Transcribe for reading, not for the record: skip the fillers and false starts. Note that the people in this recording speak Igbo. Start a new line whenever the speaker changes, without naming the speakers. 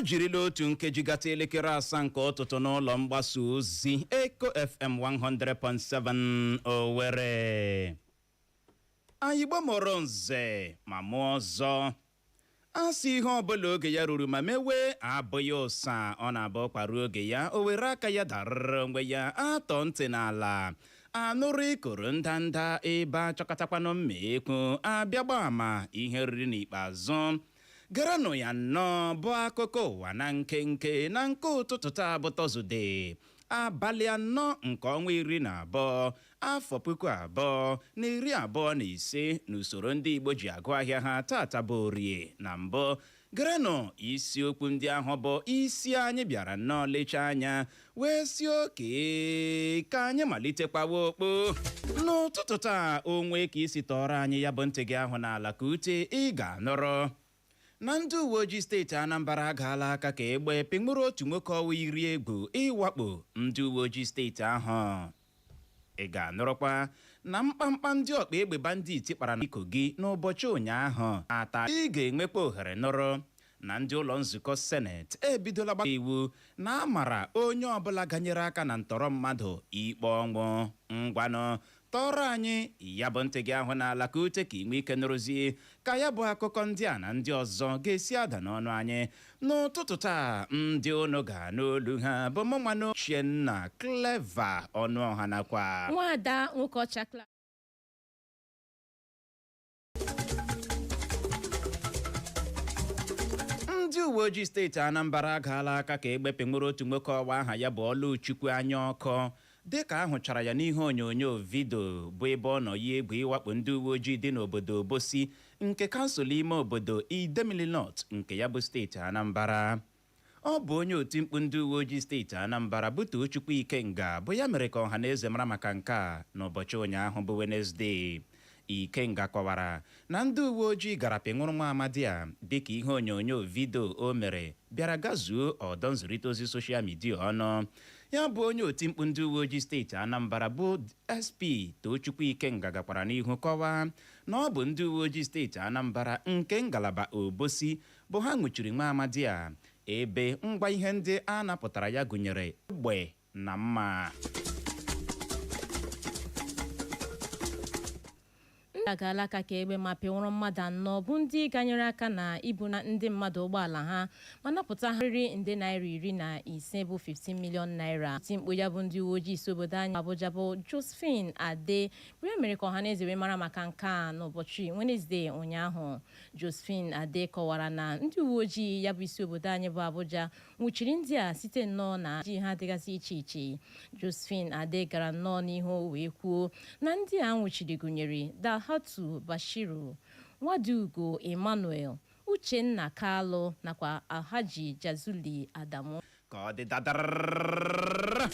Jirila otu nkeji gata elekere 7 nke ụtụtụ n'ụlọ mgbasa ozi Eko FM 100.7 Owerri. Anyị gbamọrọ nze ma mụọ ọzọ. A sị ihe ọbụla oge ya ruru ma mewe abụghị ụsa, ọ na-abụ kwaruo oge ya, o were aka ya darịrị onwe ya. Atọ ntị n'ala anụrụ ikoro ndanda ebe achọkọtakwanụ mma ekwu abịa gba ama ihe riri n'ikpeazụ. Garanụ ya nnọọ bụ akụkọ ụwa na nkenke na nke ụtụtụ taa bụ Tọzdee, abalị 4 nke ọnwa 12, afọ 2025 n'usoro ndị Igbo ji agụ ahịa ha. Tata bụ Orie. Na mbụ, gerenụ isiokwu ndị ahụ bụ isi anyị bịara nnọọ lechaa anya wee si oke ka anyị malitekwawa okpo n'ụtụtụ taa. Onwe ka isi tọọrọ anyị ya bụ ntị gị ahụ n'ala ka ute, ị ga-anọrọ na ndị uwe ojii steeti Anambra agaala aka ka egbe pịnwụrụ otu nwoke ọwa iri egwu ịwakpo ndị uwe ojii steeti ahụ. Ị ga-anụrụkwa na mkpamkpa ndị ọkpa egbe bandit kpara na Kogi n'ụbọchị ụnyaahụ ata. Ị ga-enwekwa ohere nụrụ na ndị ụlọ nzukọ Seneti ebidola gbaa iwu na amara onye ọbụla ganyere aka na ntọrọ mmadụ ikpe ọnwụ. Ngwanụ, tọrọ anyị ya bụ ntị gị ahụ n'ala ka ute, ka ị nwee ike nụrụzie ka ya bụ akụkọ ndị a na ndị ọzọ ga-esi ada n'ọnụ anyị n'ụtụtụ taa. Ndị unu ga-anụ olu ha bụ mụnwanụ Chienna Clever Ọnụọha nakwa
Nwaada Nwoke Ọcha.
Ndị uwe ojii steeti Anambra agaala aka ka egbe pịnwụrụ otu nwoke ọwa aha ya bụ Ọlụchukwu Anya Ọkụ, dịka ahụchara ya n'ihe onyonyo vidio bụ ebe ọ nọ yi egwu ịwakpo ndị uwe ojii dị n'obodo Obosi nke kansụl ime obodo Idemili North nke ya bụ steeti Anambra. Ọ bụ onye otimkpu ndị uwe ojii steeti Anambra bụ Tochukwu Ikenga bụ ya mere ka ọha na eze mara maka nke a n'ụbọchị ụnyaahụ bụ Wenezdee. Ikenga kọwara na ndị uwe ojii gara pịnwụrụ nwa amadi a dịka ihe onyonyo vidio o mere bịara gazuo ọdọ nzirịta ozi social media ọnụ. Ya bụ onye otimkpu ndị uwe ojii steeti Anambra bụ SP Tochukwu Ikenga gakwara n'ihu kọwaa na ọ bụ ndị uwe ojii steeti Anambra nke ngalaba Obosi bụ ha nwụchiri nwa amadi a, ebe ngwa ihe ndị a napụtara ya gụnyere egbe na mma.
Ndị agaala aka ka egbe ma pịnwụrụ mmadụ anọ bụ ndị ganyere aka na ibu na ndị mmadụ ụgbọala ha ma napụta ha riri nde naira 15 bụ 15 million naira. Oti mkpu ya bụ ndị uwe ojii isi obodo anyị Abuja bụ Josephine Ade bụ ya mere ka ọha na eze wee mara maka nke a n'ụbọchị Wenezdee ụnyaahụ. Josephine Ade kọwara na ndị uwe ojii ya bụ isi obodo anyị bụ Abuja nwụchiri ndị a site nnọọ na ji ha dịgasị iche iche. Josephine Ade gara nnọọ n'ihu wee kwuo na ndị a nwụchiri gụnyere Dalhatu Bashiru, Nwadugo Emmanuel, Uchenna Kalu nakwa Alhaji Jazuli Adamu.
Ka ọ dị dadarara.